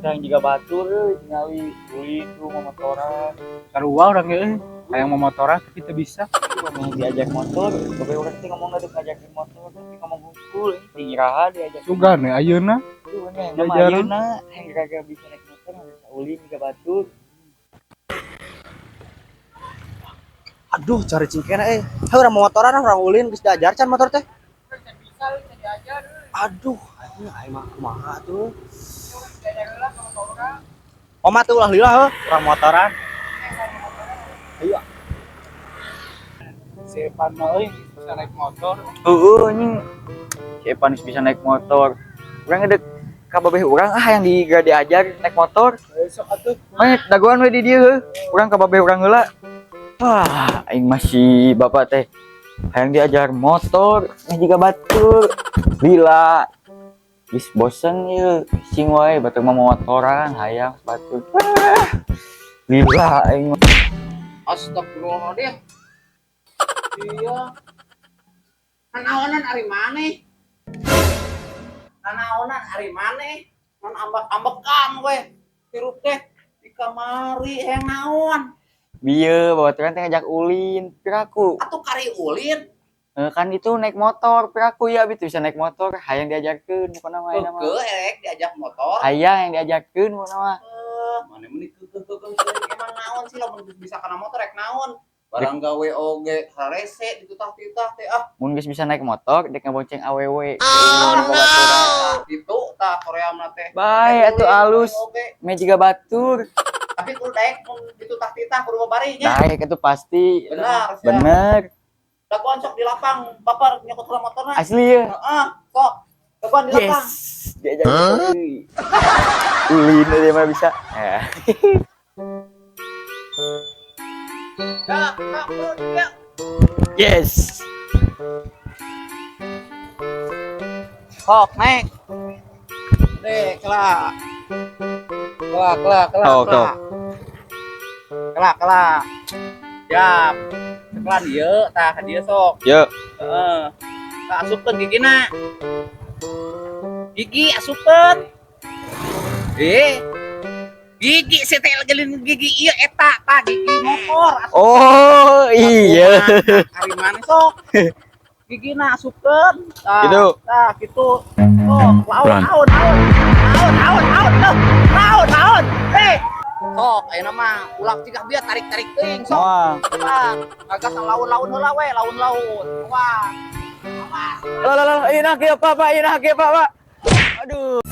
Urang teh jiga batur euy, tingali ulin tuh momotoran. Sarua urang ge euy. Hayang momotoran tapi teu bisa. Urang diajak motor, babe urang teh ngomong dek ngajakin motor, tapi ngomong hungkul, ini iraha diajak. Sugan we ayeuna. Tuh urang yang Diajaran. Ayeuna hayang gara-gara bisa naik motor bisa ulin jiga batur. Aduh, cari cingkena euy. Heuh, urang motoran urang ulin geus diajar can motor teh. Aduh, anjing aing mah kumaha tuh. Oma tuh ulah lila heuh, urang motoran. Ayo. Si Epan mah euy bisa naik motor. Heeh anjing. Si Epan geus bisa naik motor. Urang dek ka babeh urang ah yang di diajar naik motor. Sok atuh. Mah dagoan we di dieu heuh. Urang ka babeh urang heula. Wah, aing masih bapak teh hayang diajar motor, meh jiga batur. Lila. Geus bosen ieu, sing wae batur mah motoran hayang batur. Ah, lila aing mah. Astagfirullahaladzim. Iya. Nanaonan ari maneh? Nanaonan ari maneh? Non ambek-ambekan we. Hirup teh di kamari hayang naon? Bieu babaturan teh ngajak ulin, piraku. Atuh kari ulin. Kan itu naik motor, piraku ya abi bisa naik motor, hayang diajarkeun pokona mah ayeuna mah. Heukeut erek diajak motor. Hayang yang diajarkeun pokona mah. Mana meni keukeuh keukeuh emang naon sih lamun geus bisa kana motor rek naon? Barang gawe oge harese ditutah-titah teh ah. Mun geus bisa naik motor dek ngabonceng awewe. Oh, gitu tah Korea mah teh. Bae atuh alus. Meh jiga batur. Tapi kudu daek mun ditutah-titah kudu babari nya. Daek itu pasti. Benar, sia. Bener. Dagoan sok di lapang, bapak nyokot heula motorna. Asli ya. Heeh, sok. Dagoan di lapang. Yes. Diajak huh? Ulin aja mah bisa. Ya. Ya, sok, ya. Yes. Sok naik. Deh, kelak. Kelak, kelak, kelak, Oh, kelak. Kelak, kelak. Siap. Cekelan ieu tah ka dieu sok. Yo. Heeh. Tah asupkeun gigina. Gigi asupkeun. Gigi si teh gelin gigi ieu eta tah gigi motor. Asup. Oh, iya. Ari maneh sok. Gigina asupkeun. Tah, Gitu. tah kitu. Sok, laun, laun, laun. Laun, laun, laun, laun, laun. Sok, ayeuna mah ulah cigah bieu tarik-tarik teuing sok. Wah. Tah, ngagas laun-laun heula we, laun-laun. Wah. Lah lah lah, ieu nah kieu Pak, Pak, ieu nah kieu Pak, Pak. Aduh.